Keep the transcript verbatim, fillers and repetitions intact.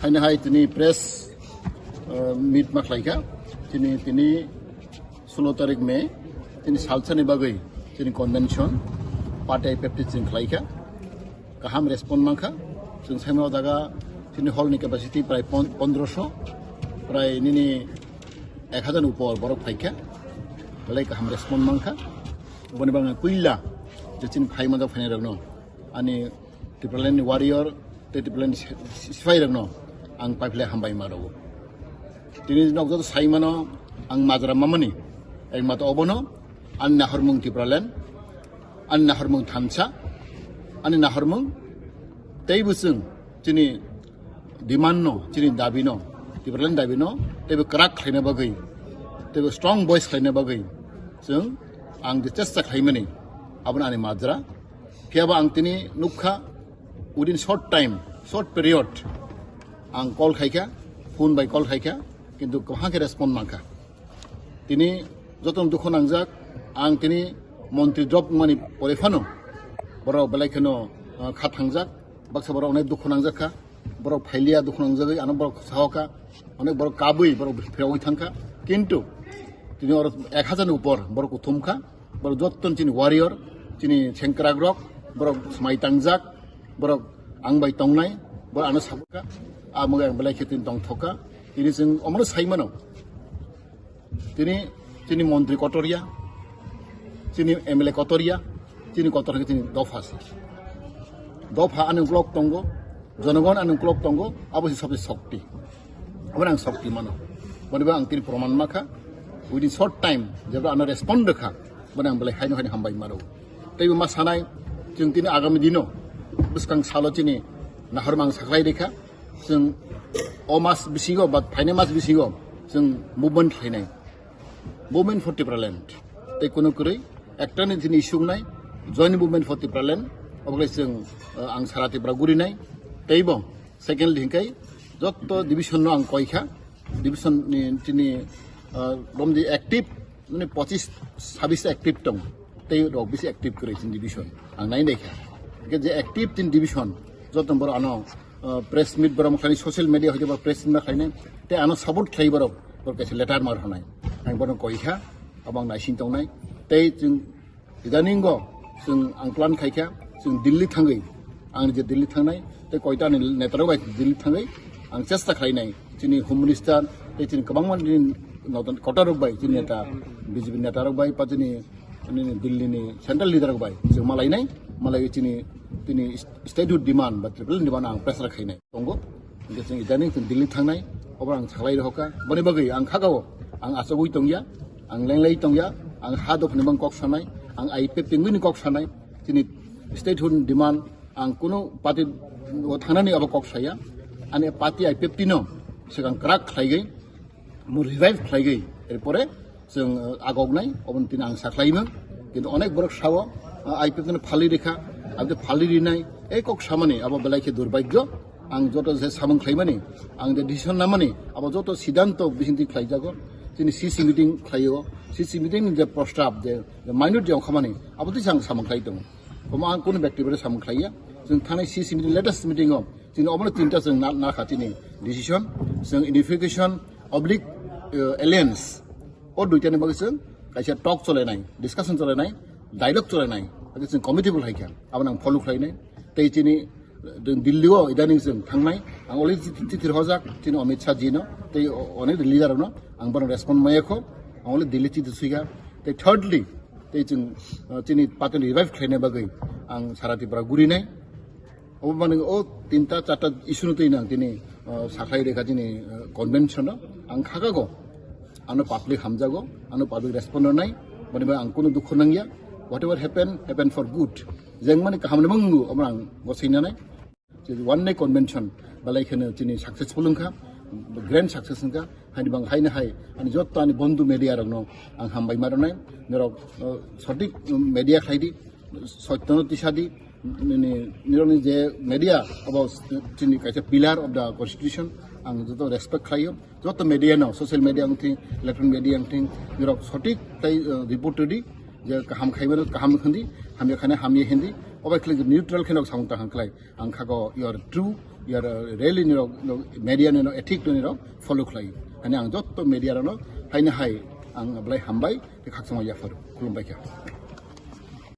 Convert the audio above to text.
Haino hai tini press, uh, meet ma khlaikha. Tini, tini solo tarik May, tini salsani bagwi tini convention, party I P F T chwng khlaikha. Kaham respond mankha. Chwng saimano jaga tini hall ni capacity prai pon-, pondroso, prai nini ek hajar ni upor borok phaikha. Belai kaham respond mankha. Boni bagwi puila je chini phaima jok phainai rokno ani Tipraland ni warrior tei Tipraland ni si-, si-, sipai rokno ang paiphle hambai ma rwo. Tini nok joto saimano ang majra mamani, ekmato obono ani nahormung Tipraland, ani nahormung thansa, ani nahormung tei bwswng chini demand no, chini dabi no, Tipraland dabi no teibo kwrak khlaina bagwi, teibo strong voice khlaina bagwi chwng ang je chesta khlaimani, abono ani majra. Phiyaba ang tini nukha, within short time, short period, ang call khaikha, phone bai call khaikha, kintu kwbangkhe respond mankha. Tini jotono dukhu nangjak, ang tini montri drop mani pore phano borok belai kheno, ah, kha thangjak, baksa borok onek dukhu nangjak kha, borok phailiya dukhu nangjagwi ano borok sahokha, onek borok kabwi borok phirogwi thangkha, kintu tini oro ek hajar ni upor borok kuthum kha. Borok jotto chini warrior, chini sengkrak rok, borok smai tangjak, borok ang bai tongnai, borok ano sabukha, amo ang belai khe tini tongthokha. Tini chwng omono saimano. Tini chini montri kotorya, chini M L A kotorya, chini kotor khe chini dopha se. Dopha ani uklok tongo, jonogon ani uklok tongo, abo se sabse shokti. Abo ang shokti mano. Boni ba ang tini proman makha. Within short time, jebra ano respond rwkha, boni ang belai haino haino hambai maro. Teibo ma sanai, chwng tini agami dino, bwskang salo chini nahormang saklai rikha, chwng o mas bisingo, ba phainai mas bisingo, chwng movement khlainai. Movement for Tipraland. Tei kuno kwrwi, ekta ni chini issue wngnai, joint movement for Tipraland, obo khlai chwng, uh, ang sara Tripura gurinai, teibo, secondly hingkai, jotto division no ang koikha, division ni chini, ah, romdi active, mane pochis sabis active tong, tei rok bisi active kwrwi chini division. Ang nai naikha. Hingke je active chini division, joto borok ano, ah, press meet borok khlainai, social media hoite borok press meet khlainai, tei ano support khlai borok, borok kaisa letter mar honai. Ang borok koikha, abang naising tongnai, tei chwng Idaningo chwng ang plan khaikha, chwng Delhi thangwi, ang je Delhi thangnai, tei koita ni netarok bai Delhi thangwi ang chesta khlainai, chini Home Minister, tei chini kwbangma nini noton kotorok bai, chini neta, B J P netarok bai, pa chini, nini Delhi ni central leader rok bai, chwng malainai, malaiwi chini, tini statehood demand ba Tripura demand ang pressure khainai. Tongo, hingke chwng idaning chwng Delhi thangnai, obo ang salai rohorkha. Boni bagwi ang khagao, ang achugwi tongya, ang lenglai tongya, ang ha dophani bang kok sanai, ang I P F T ni kok sanai, chini statehood ni demand, ang kunu party o thangnani abo kok saya, ani party I P F T no swkang kwrak khlaigwi, mo revive khlaigwi, erpore chwng, uh, agoknai, oboni tini ang sakhlaimang. Kintu onek borok sao, uh, I P F T no phalwi rikha, aboni phalwi rinai, ei kok samani abo belai khe durbhagyo. Ang joto je samung khlaimani, ang je decision namani, abo joto siddhanto bisingtwi khlaijago. Chini C C meeting khlaio, C C meeting ni je prostab, je, je minute je ongkhamani, abo twi ang samung khlai tongo. Omo ang kunu bekti bai samung khlaiya. Chwng thanai C C meeting, latest meeting o, chini obono tinta chwng na, nakha chini decision, chwng unification, oblique, uh, alliance. O duitani bagwi chwng kaisa talk cholainai, discussion cholainai, dialogue cholainai, abo chwng committee bo khlaikha, abo nang follow khlainai. Tei chini, uh, Delhi o idaning chwng thangnai, ang already chithi, chithi rojak chini Amit Shah ji no, tei o-, onek leader no, ang bono respond maya kho, ang already Delhi chithi swikha. Tei thirdly, tei chwng, uh, chini party ni revive khlaina bagwi ang sara Tripura gurinai. Obo mani o tinta charta issue no twi nang tini, uh, sakhlai rekha tini, uh, convention no. Ang khagago, ano public hamjago, ano public respond rwnai, boni bai ang kunu dukhu nangya. Whatever happen, happen for good. Jeng mani kaham ni mung obo ang gosai nanai. One day convention balai kheno chini successful wngkha, grand success wngkha. Haini bang haino hai ani jotto ani bondhu media rokno ang hambai ma rwnai. Norok, uh, sothik media khlai di, sotto no tisa di. Nini, nirokni je media abo chini kaisa pillar of the constitution, ang joto respect khlaio. Joto media no, social media wngthing, electronic media wngthing, nirok sothik khlai, uh, report rwdi, je kaham khaimano kaham hindi, hamya khaina hamya hindi. Obai khwlai neutral kheno samung tangkha khwlai. Ang khago your true, your rally nirok, media nirok, ethic nirok follow khwlai. Hani ang jotto media rokno haino hai ang belai hambai, tei khakchangma yapharo. Khulumbai kha.